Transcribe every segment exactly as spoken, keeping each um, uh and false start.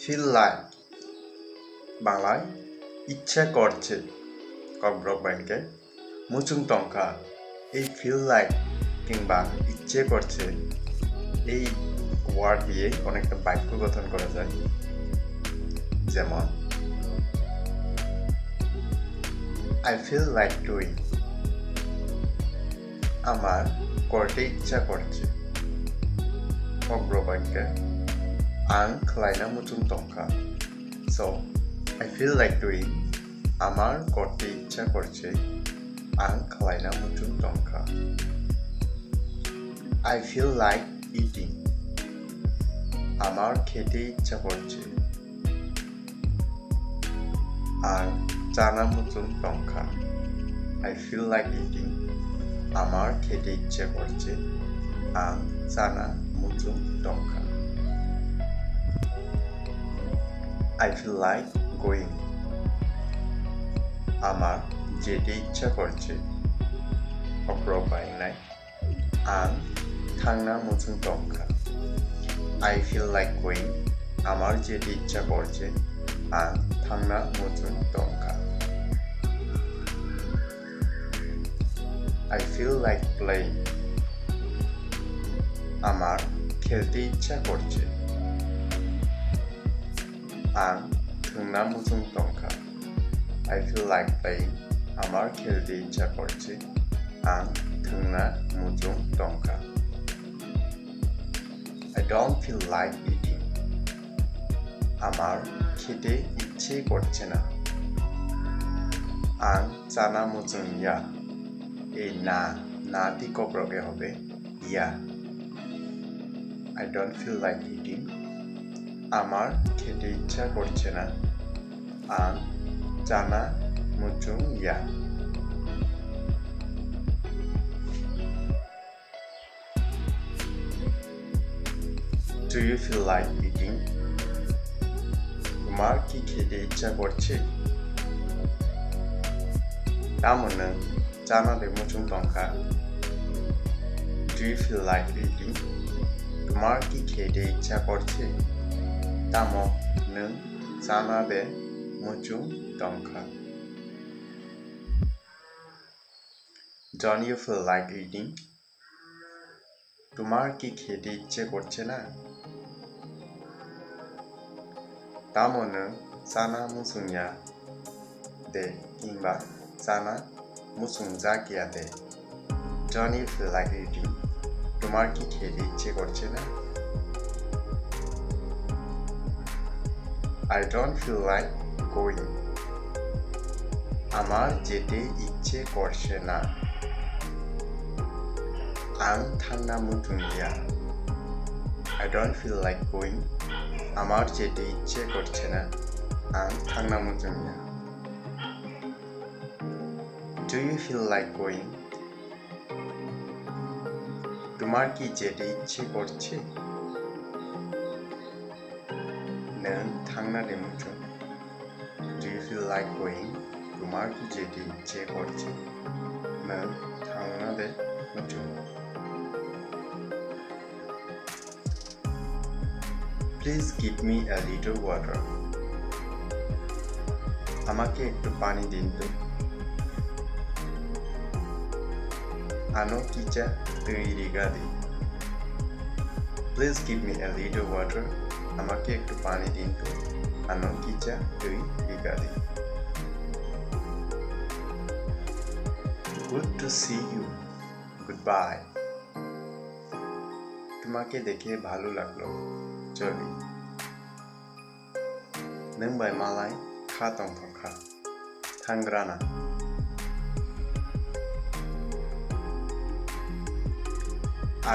Feel like, Banglai, ইচ্ছে করছে, Kokborok bai hwnkhe muchung tongkha. Ei feel like hwnba ইচ্ছে করছে, এই word দিয়ে অনেকটা বাক্য গঠন করা যায়। যেমন, I feel like doing. Amar korte iccha korche. Kokborok bai hwnkhe, ang khwlaina muchung tongkha. So, I feel like doing. Amar korte iccha korche. Ang khwlaina muchung tongkha. I feel like eating. Amar khete iccha korche. Ang chana muchung tongkha. I feel like eating. Amar khete iccha korche. Ang chana muchung tongkha. I feel like going. Amar jete iccha korche. Kokborok bai hwngnai. Ang thangna muchung tongkha. I feel like going. Amar jete iccha korche. Ang thangna muchung tongkha. I feel like playing. Amar khelte iccha korche. Ang thwngna muchung tongkha. I feel like playing. Amar khelte iccha korche. Ang thwngna muchung tongkha. I don't feel like eating. Amar khete icche korche na. Ang chana muchung ya. Ei na, na ti Kokborok e hobe ya. I don't feel like eating. Amar khete iccha korche na. Ang chana muchung ya. Do you feel like eating? Tomar ki khete iccha korche? Tamo nwng chana de muchung tongkha? Do you feel like eating? Tomar ki khete iccha korche? Tamo nwng chana de muchung tongkha? Don't you feel like eating? Tomar ki khete icche korche na? Tamo nwng chana muchung ya de, himba chana muchung jak ya de? Don't you feel like eating? Tomar ki khete icche korche na? I don't feel like going. Amar jete icche korche na. Ang thangna muchung ya. I don't feel like going. Amar jete icche korche na. Ang thangna muchung ya. Do you feel like going? Tomar ki jete icche korche? Nwng thangna de muchung? Do you feel like going? Tomar ki jete icche korche? Nwng thangna de muchung? Please give me a little water. Amake ektu pani din to. Ano kicha twi riga di. Please give me a little water. Amake ektu pani din to. Ano kicha twi riga di. Good to see you. Goodbye. তোমাকে দেখে ভালো লাগলো। চলি। Nwng bai malai kha tongthok kha. Thangrana.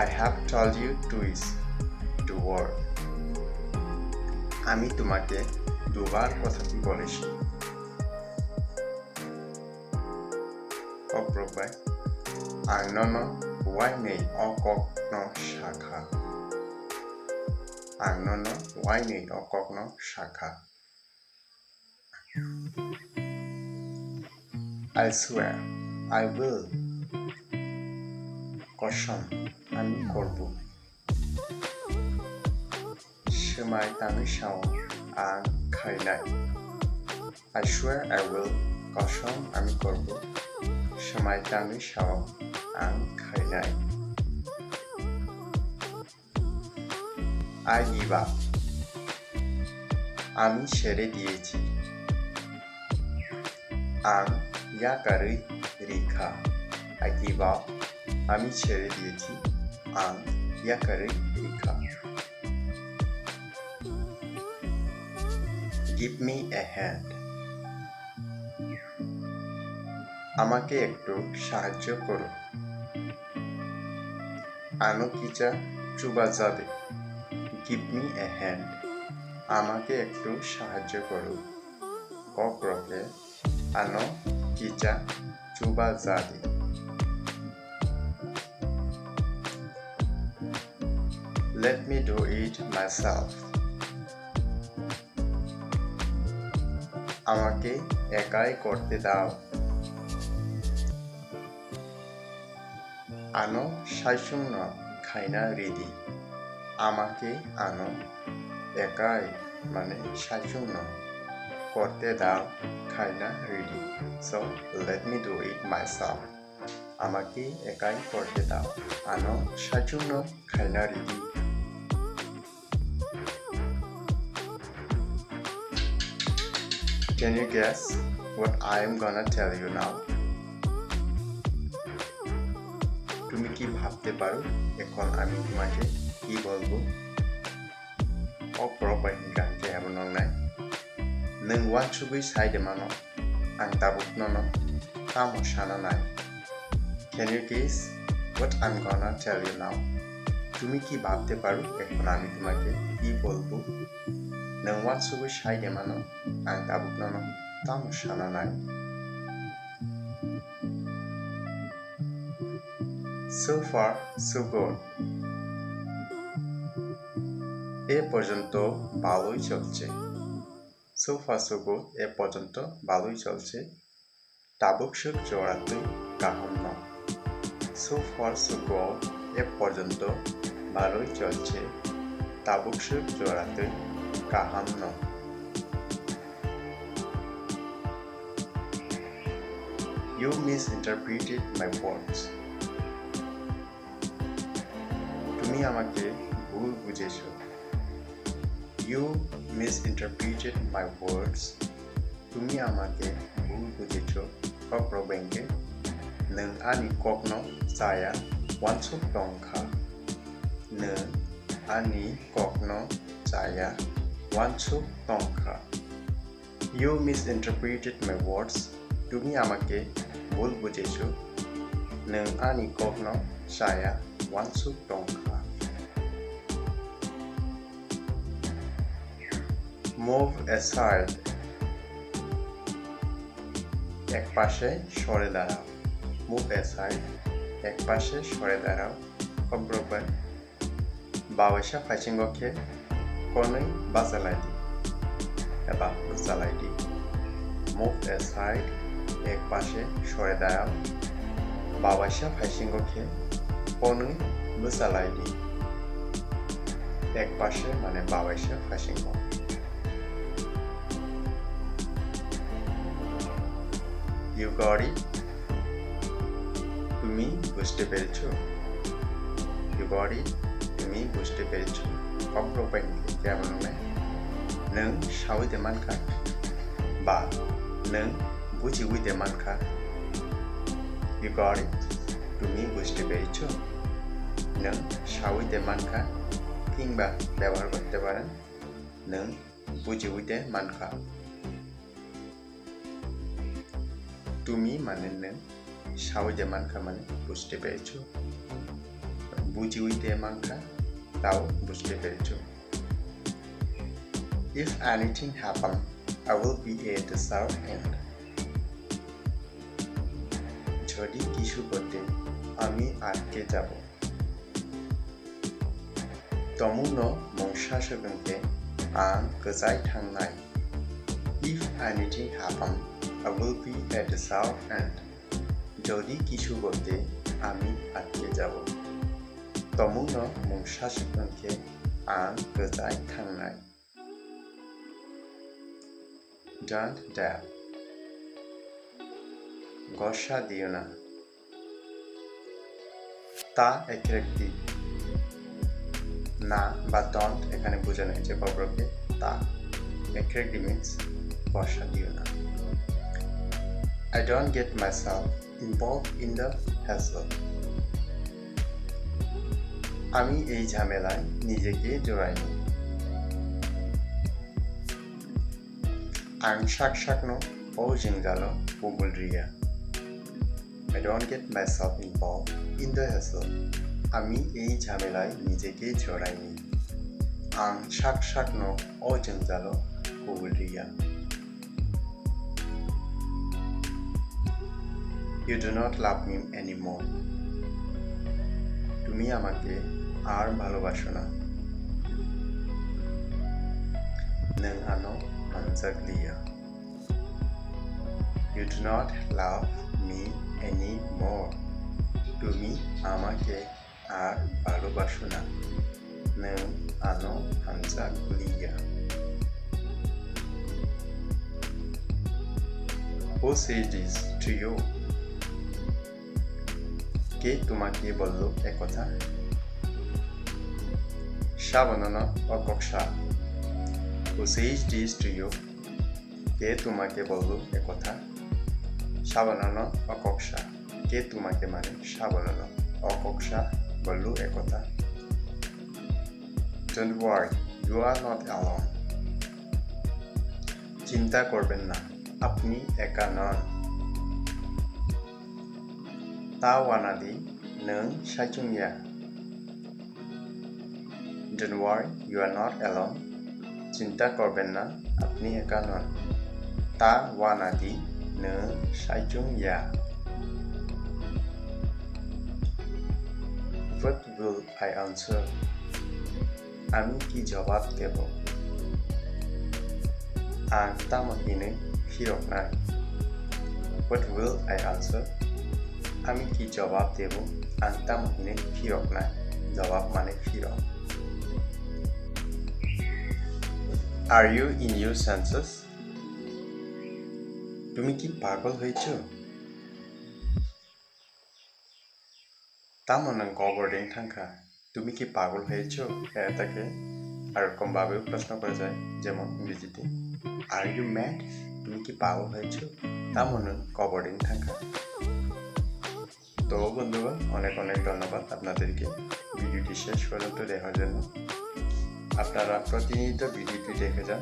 I have told you twice the word. আমি তোমাকে দুবার কথাটি বলেছি। Kokborok bai. Ang nono wainwi o kokno sakha. Ang nono wainwi o kokno sakha. I swear, I will. Kosom, ami korbo. Swmai tangwi sao, Ang khainai. I swear I will. Kosom ami korbo. Swmai tangwi sao ang khainai. I give up. আমি ছেড়ে দিয়েছি. Ang yakarwi rikha. I give up. আমি ছেড়ে দিয়েছি. Ang yakarwi rikha. Give me a hand. আমাকে একটু সাহায্য করো. Ano kisa chubajadi. Give me a hand. আমাকে একটু সাহায্য করো. Kokrok khe ano kisa chubajadi. Let me do it myself. আমাকে একাই করতে দাও. Ano saichungno khaina ridi. Amake ano ekai mane saichungno korte dao khaina ridi. So let me do it myself. Amake ekai korte dao. Ano saichungno khaina ridi. Can you guess what I am gonna tell you now? তুমি কি ভাবতে পারো এখন আমি তোমাকে কি বলবো? O borok bai hwnkha hwnkhe abo noknai. Nwng uansugwi sai de mano, ang tabuk nono tamo sana nai. Can you guess what I'm gonna tell you now? তুমি কি ভাবতে পারো এখন আমি তোমাকে কি বলবো? Nwng uansugwi sai de mano, ang tabuk nono tamo sana nai. So far, so good. এ পর্যন্ত ভালোই চলছে। So far, so good. এ পর্যন্ত ভালোই চলছে। Tabuk swk joratwi kaham no. So far, so good. এ পর্যন্ত ভালোই চলছে। Tabuk swk joratwi kaham no. You misinterpreted my words. তুমি আমাকে ভুল বুঝেছো। You misinterpreted my words. তুমি আমাকে ভুল বুঝেছো। Kokrok bai hwnkhe, nwng ani kokno chaya uansuk tongkha. Nwng ani kokno chaya uansuk tongkha. You misinterpreted my words. তুমি আমাকে ভুল বুঝেছো। Nwng ani kokno chaya uansuk tongkha. Move aside. Ekpashe sore darao. Move aside. Ekpashe sore darao. Kokrok bai. Bawaisa phaisingo khe konwi bachalai di eba bwchalai di. Move aside, ekpashe sore darao. Bawaisa phaisingo khe konwi bwchalai di. Ekpashe mane bawaisa phaisingo. You got it? তুমি বুঝতে পেরেছো? You got it? তুমি বুঝতে পেরেছো? Kokrok bai hwnkhe abo noknai. Nwng saui de mankha ba nwng bujiui de mankha. You got it? তুমি বুঝতে পেরেছো? Nwng saui de mankha, কিংবা ব্যবহার করতে পারেন, nwng bujiui de mankha. তুমি মানে nwng, saui de mankha mane বুঝতে পেরেছো, bujiui de mankha tao বুঝতে পেরেছো. If anything happen, I will be at the sharp end. যদি কিছু ঘটে, আমি আটকে যাব। Tomungno mung saswk wngkhe ang kwchai thangnai. If anything happen, I will be at the sharp end. যদি কিছু ঘটে, আমি আটকে যাব। Tomungno mung saswk wngkhe ang kwchai thangnai. Don't dab. Gosha diyo na. Ta ekrekdi. Na ba don't এখানে বোঝানো হয়েছে কর্পোরকে তা। Ekrekdi means gosha diyo na. I don't get myself involved in the hassle. আমি এই ঝামেলায় নিজেকে জড়াইনি। Ang sak sakno o jwngjalo kubul riya. I don't get myself involved in the hassle. আমি এই ঝামেলায় নিজেকে জড়াইনি। Ang sak sakno o jwngjalo kubul riya. You do not love me anymore. তুমি আমাকে আর ভালোবাসো না। Nwng ano hamjakliya. You do not love me anymore. তুমি আমাকে আর ভালোবাসো না। Nwng ano hamjakliya. Who said this to you? কে তোমাকে বলল একথা? Sabonono o kok sa. Who says this to you? কে তোমাকে বলল একথা? Sabonono o kok sa. কে তোমাকে মানে sabonono o kok sa বলল একথা। Don't worry, you are not alone. চিন্তা করবেন না, আপনি একা নন। Ta uanadi, nwng saichung ya. Don't worry, you are not alone. চিন্তা করবেন না, আপনি একা নন। Ta uanadi, nwng saichung ya. What will I answer? আমি কি জবাব দেব? Ang tamo hinwi phiroknai? What will I answer? আমি কি জবাব দেব? Ang tamo hinwi phiroknai? জবাব মানে ফিরক। Are you in your senses? তুমি কি পাগল হয়েছো? Tamo nwng kobor ring thangkha? তুমি কি পাগল হয়েছো? এটাকে আরকম ভাবেও প্রশ্ন করা যায়, যেমন ইংরেজিতে, Are you mad? তুমি কি পাগল হয়েছো? Tamo nwng kobor ring thangkha? তো বন্ধুগণ, অনেক অনেক ধন্যবাদ আপনাদেরকে ভিডিওটি শেষ পর্যন্ত দেখার জন্য। আপনারা প্রতিনিয়ত ভিডিওটি দেখে যান।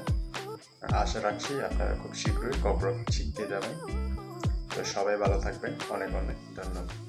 আশা রাখছি আপনারা খুব শীঘ্রই কবর শিখতে যাবেন। তো সবাই ভালো থাকবেন, অনেক অনেক ধন্যবাদ।